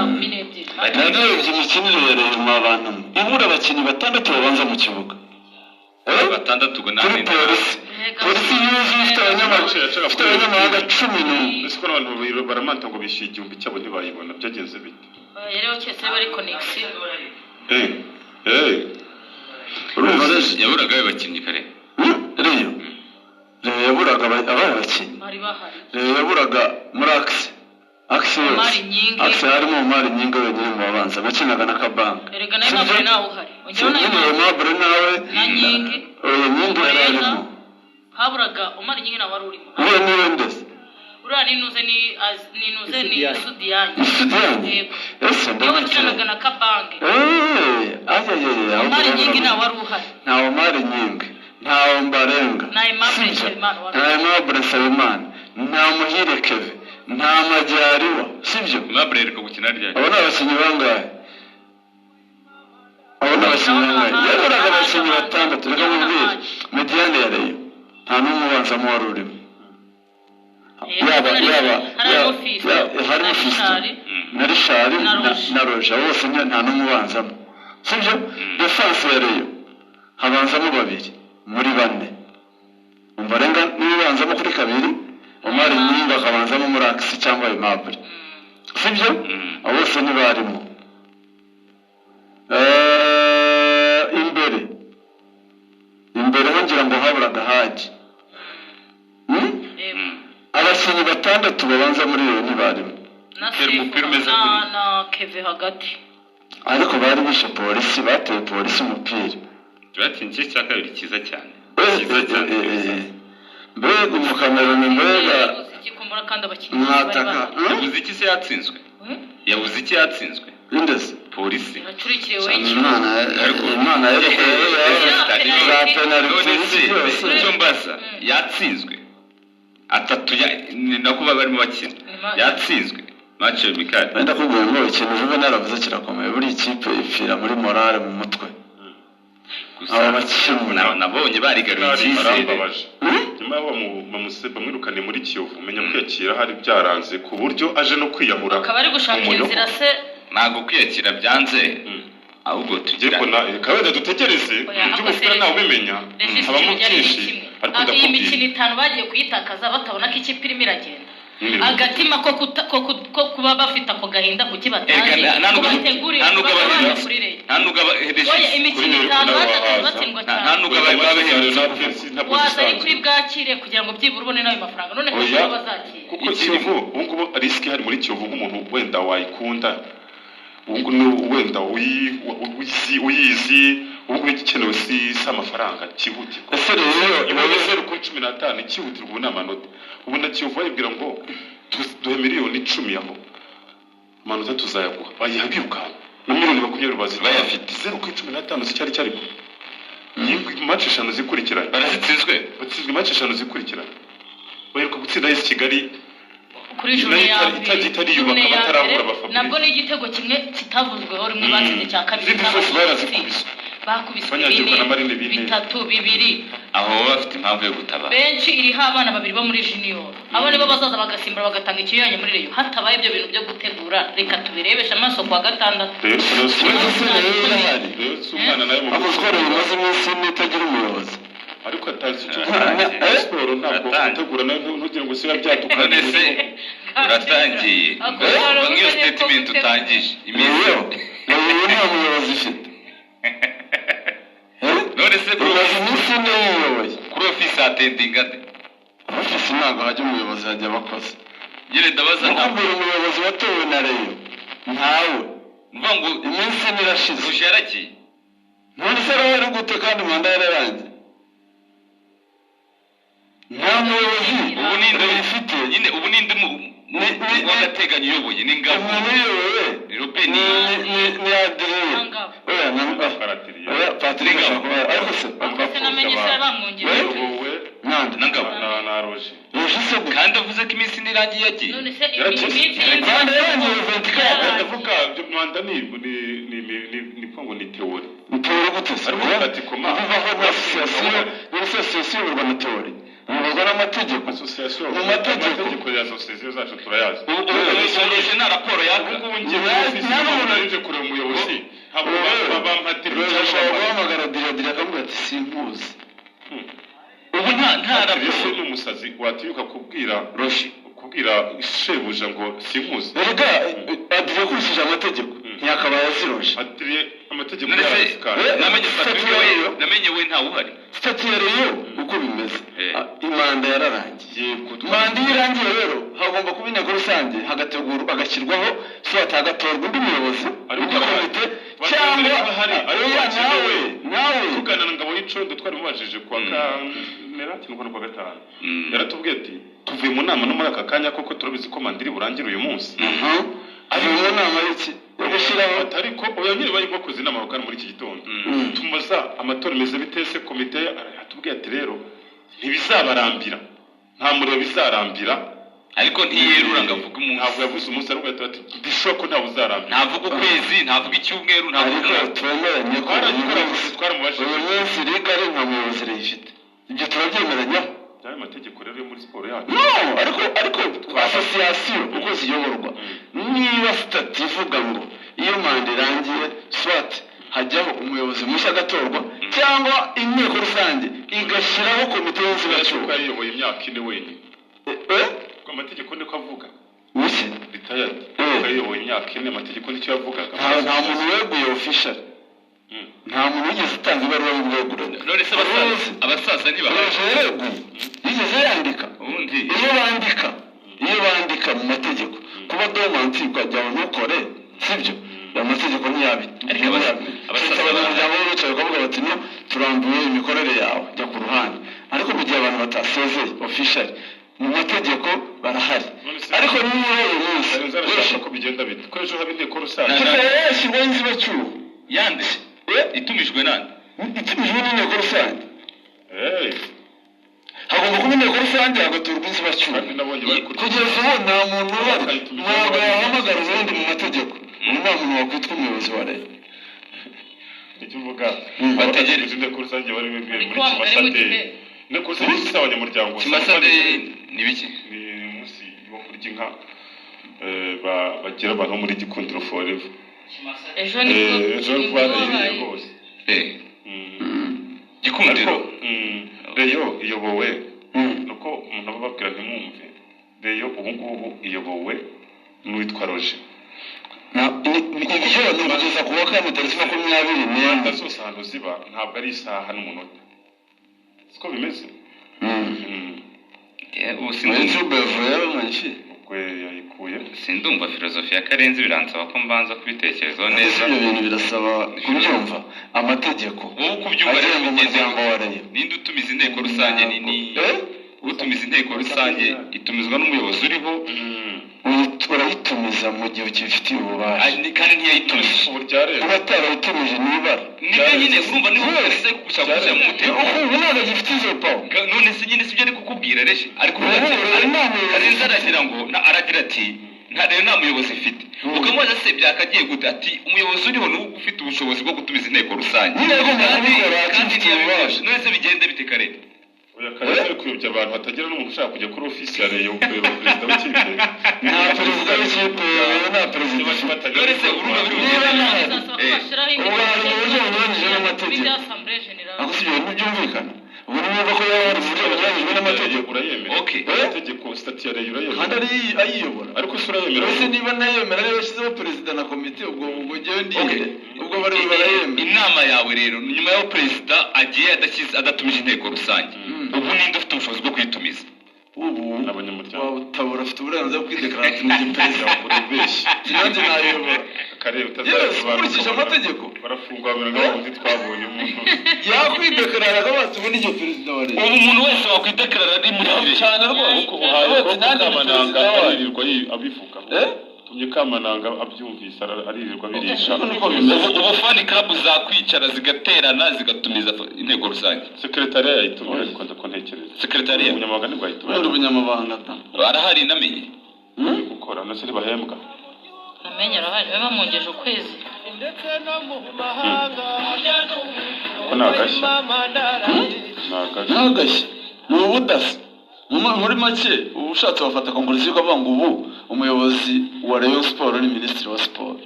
12. Narebye imikinire ya Rayon mu bantu, ibura abakinnyi batandatu babanza mu kibuga. Batandatu ngo Kuri Polisi, Polisi yuzuye ifite abanyamahanga 11. Ese ko n'abantu baramanta ngo bishyuye 1000 cyabo ntibayibona, byagenze bite? Yari cyese bari connection. Yaburaga abakinnyi kare. Rayon yaburaga abakinnyi. Bari bahari. Rayon yaburaga muri axe. Axe yose. Axe harimo Omar Nyinga wenyine mu babanza bakinaga na Kabanga. Erega nawe Mabure nawe uhari. Ongera nawe Mabure nawe. Na Nyingi. Oya Nyingi yari arimo. Haburaga Omar Nyingi nawe wari urimo. Uwo ni wendese. Uriya ninuze ni ninuze ni Sudiyani. Sudiyani. Ese ndabakinaga na Kabange. Omar Nyingi nawe wari uhari. Nta Omar Nyingi. Nta Mbarenga. Nta Aimable Nsabimana. Nta Aimable Nsabimana. Nta Muhire Keve. Nta Majyariwa, sibyo? Aimable ariko gukina ryari? Abo ni abakinnyi bangahe? Abo ni abakinnyi bangahe? Yaburaga abakinnyi batandatu, reka mubwire. Mediane ya Rayon nta n'umwe ubanzamo wari urimo. Yaba harimo Fiston na Richard na Roger, bose nta n'umwe ubanzamo, sibyo? Defense ya Rayon habanzamo babiri muri bane. Mbarenga niwe ubanzamo kuri kabiri, Omar Nyinga akabanzamo muri axe cyangwa Aimable, sibyo? Abo bose ntibarimo. Imbere ho ngira ngo haburaga Haji. Abakinnyi batandatu babanza muri Rayon ntibarimo. Na Keve hagati. Ariko bari bishe Polisi, bateye Polisi umupira. Batsinze cya kabiri cyiza cyane. Mbega umukameroni, mbega mwataka. Yabuze iki se yatsinzwe? Yabuze iki yatsinzwe? Indese Polisi. Imana za penaliti icyo mbaza yatsinzwe atatu nako barimo bakina yatsinzwe match mikali. Wenda kubwira ngo ikintu Juvenal avuze kirakomeye, buri ikipe ipfira muri morale mu mutwe. Aba bakinnyi nabonye barigaruye icyizere. Nyuma y'aho bamwirukane muri Kiyovu, umenya kwiyakira hari byaranze ku buryo aje no kwiyahura. Akaba ari gushaka inzira se. Ntabwo kwiyakira byanze, ahubwo tugira kabenda dutegereze iby'umupira ntawe ubimenya, habamo byinshi. Ariko iyi mikino itanu bagiye kuyitakaza batabona ko ikipe irimo iragenda. Agatima ko kuba bafite ako gahinda kuki batazi ko bateguriye oya imikino itanu batakaza batsindwa cyane. Waza ari kuri bwakire kugira ngo byibura ubone n'ayo mafaranga none ko bazakira. Kuko Kiyovu ubu ngubu risiki hari muri Kiyovu nk'umuntu wenda wayikunda, ubu wenda uyizi, ubu ngubu igikenewe si amafaranga cyihutirwa. Ese rero ibaye 0.15 cyihutirwa ubu ni amanota. Ubu na Kiyovu bayibwira ngo duhe miliyoni 10 aho amanota tuzayaguha, bayiha birukanka na miliyoni 20 bazi bayafite. 0.15 si cyari match 5 zikurikiranye barazitsinzwe, batsinzwe match 5 zikurikiranye. Baheruka gutsinda AS Kigali kuri jure ya mbere, nabwo ni igitego kimwe kitavuzweho rimwe batsinze cya kabiri, bakubiswe bine bitatu bibiri. Aho baba bafite impamvu yo gutabara benshi. Iriho abana babiri bo muri junior, abo nibo bazaza bagasimbura bagatanga ikinyuranyo muri Rayon. Hatabaye ibyo bintu byo gutegura, reka tubirebeshe amaso kwa gatandatu. Ariko atazi icyo siporo ntabwo gutegura nayo ntugire ngo siba byatukana. None se uratangiye nk'iyo statement utangije iminsi nta muyobozi ifite. None se kuri office attending ate? Office ntabwo hajya umuyobozi, hajya abakozi. Nyine ndabaza ntabwo umuyobozi watowe na Rayon ntawe. Mvuga ngo iminsi nirashize. Roger yaragiye. None se yari gute kandi manda yararangiye? Nta muyobozi ubu ninde ifite nyine, ubu ninde w'agateganyo uyoboye? Ni Ngabo. Umuntu Robert ni Adrien. Oya na oya Patrick ariko se namenye se bamwongereye nande na Ngabo na Roger. Roger se kandi avuze ko iminsi nirangiye yagiye. None se iminsi kandi yarangiye 24. Ndavuga ibyo Rwanda ni ni ni ni ngo ni teori. Ni teori gute se? Ariko ati koma bivaho na association, ni association iyoborwa na teori. Umuyobozi n'amategeko association mu mategeko ya association zacu turayazi. Roger nta raporo yaka. Ubu ngiye watinyuka kubwira Roshi kubwira shebuja ngo sinkuzi. Erega Adrien ukurikije amategeko ntiyakabaye aziroje. Adrien amategeko None se yarazikana. namenye Patrick we, namenye we ntawe uhari. Sitati ya Rayon uko bimeze, imanda yararangiye. Yego. Manda iyo irangiye rero hagomba kuba inteko rusange, hagategurwa, hagashyirwaho swat, hagatorwa undi muyobozi, Ariko undi barahari. komite, Bari cyangwa bahari, ariko oya, bakenewe. nawe Tugana na Ngabo y'Icondo twarimubajije kuwa kane cyangwa kuwa gatanu, yaratubwiye ati tuvuye mu nama no muri aka kanya koko turabizi ko manda iri burangire uyu munsi. Ari mu nama y'iki yo gushyiraho? Ariko oya nyine bari bakoze inama bakora muri iki gitondo, tumubaza amatora imeze bite se, komite atubwiye ati rero ntibizabarambira, nta muriro bizarambira. Ariko ntiyerura ngo avuge umunsi. Ntabwo yavuze umunsi, ariko ati ndishoka ko ntawe uzarambira. Ntavuga ukwezi, ntavuga icyumweru, ntavuga Ariko umwaka. twemeranye ko uyu munsi Twaramubajije. uyu munsi liga ari nta muyobozi riyifite, ibyo turabyemeranyaho. Byari amategeko rero yo muri siporo yacu. No, ariko asosiyasiyo uko ziyoborwa, niba sitati ivuga ngo iyo manda irangiye swat hajyaho umuyobozi mushya agatorwa, cyangwa inteko rusange igashyiraho komite y'inzibacyuho. Kuko yayiyoboye imyaka 4 wenyine. Eh? Kuko amategeko niko avuga. Mushya? Retired. Kuko yayiyoboye imyaka 4, amategeko nicyo yavugaga. Nta muntu weguye official. Nta muntu wigeze utanga ibaruwa y'ubwegure. None se abasaza ntibahari? Roger yareguye, yigeze yandika. Ubundi Iyo bandika mu mategeko kuba dormant ukajya aho ntukore, sibyo? Amategeko ntiyabi. Ariko abasaza Abanyamuryango bo bicaye bakavuga bati no turambuye imikorere yawe, jya ku ruhande. Ariko mu gihe abantu batasezeye officially mu mategeko barahari. None se- Ariko niba uyu munsi Karenzi arashaka ko bigenda bite ko ejo haba inteko rusange? ikaba yashyirwaho inzibacyuho. Yande itumijwe nande? Itumijwe n'inteko rusange. Eh, Hagomba kuba inteko rusange, hagatorwa inzibacyuho. kandi nabonye bari kurya. Kugeza ubu nta muntu uhari, ntabwo yahamagara ubundi mu mategeko ubu nta muntu wakwitwa umuyobozi wa leta. Icyo uvuga, Bategereje. inteko rusange bari bibwiye Ariko muri wa mugari mu Kimasade. gihe- Inteko rusange si abanyamuryango gusa. Kimasade ni biki? Ni umunsi wo kurya inka, bagira abantu bo muri Gikundiro Forever. Ejo nibwo Ejo nibwo barayiriye wabaye. rwose. Gikundiro. Ariko, Rayon iyobowe nuko umuntu aba ababwira ntimwumve. Rayon ubu ngubu iyobowe n'uwitwa Roger. Ibyo ni ukugeza ku wa kane tariki 24. Manda zose ahantu ziba ntabwo ari isaha n'umunota, siko bimeze. Ubu Muri sindumva YouTube yavuye yabamanshi. Ubwo yayikuye. Sindumva filozofi ya Karenzi, biransaba ko mbanza kubitekerezaho neza. Ibyo bintu birasaba kubyumva amategeko Wowe uko ubyumva rero agenga bigenze umuryango gute? wa Rayon. Ninde utumiza inteko rusange? Ni utumiza inteko rusange itumizwa n'umuyobozi uriho. Urayitumiza mu gihe ukibifitiye ububasha. Kandi ntiyayitumije. Ubu ryarenze. Uba atarayitumije n'ibara. Nibyo nyine urumva niba wese gushaka gushyira mu mutego. Ubu ntabwo agifite izo pawa. None se nyine sibyo ari kukubwira reje ari kuvuga ati Ubu rero nta muyobozi Karenzi aragira ngo aragira ati nta rero nta muyobozi mfite. Ukamubaza se byakagiye gute, ati umuyobozi uriho ni ufite ubushobozi bwo gutumiza inteko rusange. Nyine agomba Kandi kubikora kandi akifitiye ntiyabikoze. ububasha. None se bigende bite kare? Oya, Karenzi ari kuyobya abantu hatagira n'umuntu ushaka kujya kuri ofisi ya Rayon kureba perezida w'ikipe. Nta perezida w'ikipe, nta perezida ufite. None se urumva biri Niba bugende nahari. Bizasaba ko bashyiraho indi Ubu hari uburyo bunyuranyije n'amategeko. bya assemblée générale. Ako si ibyo bintu byumvikana. Ubu ni ngombwa ko yaba hari uburyo bunyuranyijwe n'amategeko. Urayemera? Okay. Amategeko, sitati ya Rayon urayemera? Kandi ari ayiyobora. Ariko se urayemera? Ese niba nayemera, niba yashyizeho perezida na komite, ubwo ubwo njyewe ndiye Okay. ubwo bari barayemera. Inama yawe rero nyuma y'aho perezida agiye adatumije inteko rusange, ubu ninde ufite ubushobozi bwo kuyitumiza? Ubu N'abanyamuryango. wabutabura afite uburenganzira bwo kwidekarara ati ni perezida. Urabeshya. Nanjye nayobora. Kare Yes, utazasobanura. ukurikije amategeko. Barafungwa bamera nk'ababundi twabonye umuntu. Yakwidekarara akabaza ubu ni perezida wa leta. Ubu umuntu wese wakwidekarara ari muri Rayon. Cyane rwose. Kuko uhaye ko Ati nanjye ni Kamananga perezida wayo. aririrwa abivuga. Eh? Tumye Kamananga abyumvise aririrwa abirisha. Niko bimeze. Ubu fan club zakwicara zigaterana zigatumiza inteko rusange. Sekretariya yayitumira ariko ndakontekereza. Sekretariya? Umunyamabanga nibwo yayitumira. Ubundi ubunyamabanga ta. Arahari namenye. Ari gukora nose ntibahembwa. Amenye arahari baba bamwongeje ukwezi. Ko ni agashya. Ni agashya. Ntagashya ni ubudasa. Muri make uba ushatse wafata kongoresi ukavuga ngo ubu umuyobozi wa Rayon Sport ni minisitiri wa siporo.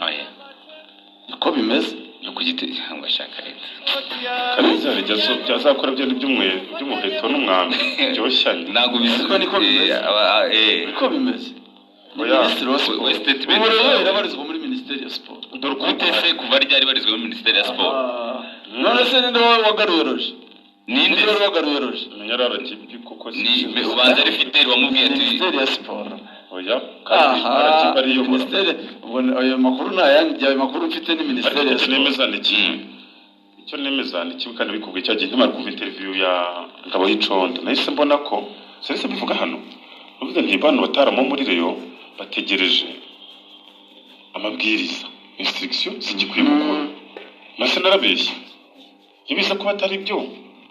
Oya. Niko bimeze. No ku giti ngo ashaka leta. Karenzi hari igihe byazakora bya by'umuheto n'umwambi byoshyanye. Ntabwo bizi. Ariko niko bimeze. Eh, Niko bimeze. Ni Oya. minisitiri wa siporo. We statement Ubu rero zawe. irabarizwa muri minisiteri ya siporo. Dore ukuntu Gute se kuva ryari barizwa muri minisiteri ya siporo? Ah, none se ninde wowe wagaruye roje? Ninde? Ninde wari wagaruye roje? Menya ari RGB kuko Ni ubanza ari Fidel wamubwiye ati Minisiteri ya siporo. Oya, kandi Aha, RGB ariyo minisiteri, ubwo ayo makuru ni ayanjye, ayo makuru mfite ni ariko minisiteri ya icyo siporo. nemeza ni kimwe, icyo nemeza ni kimwe, kandi bikubwiye cya gihe nkimara kumva interview ya Ngabo y'Icondo, nahise mbona ko sinahise mbivuga hano, navuze nti bano bataramo muri Rayon bategereje amabwiriza, instruction zigikwiye gukora. Nase narabeshye? Iyo biza kuba atari byo,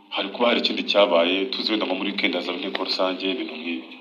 hari kuba hari ikindi cyabaye tuzi, wenda nko muri weekend hazaba inteko rusange, ibintu nk'ibyo.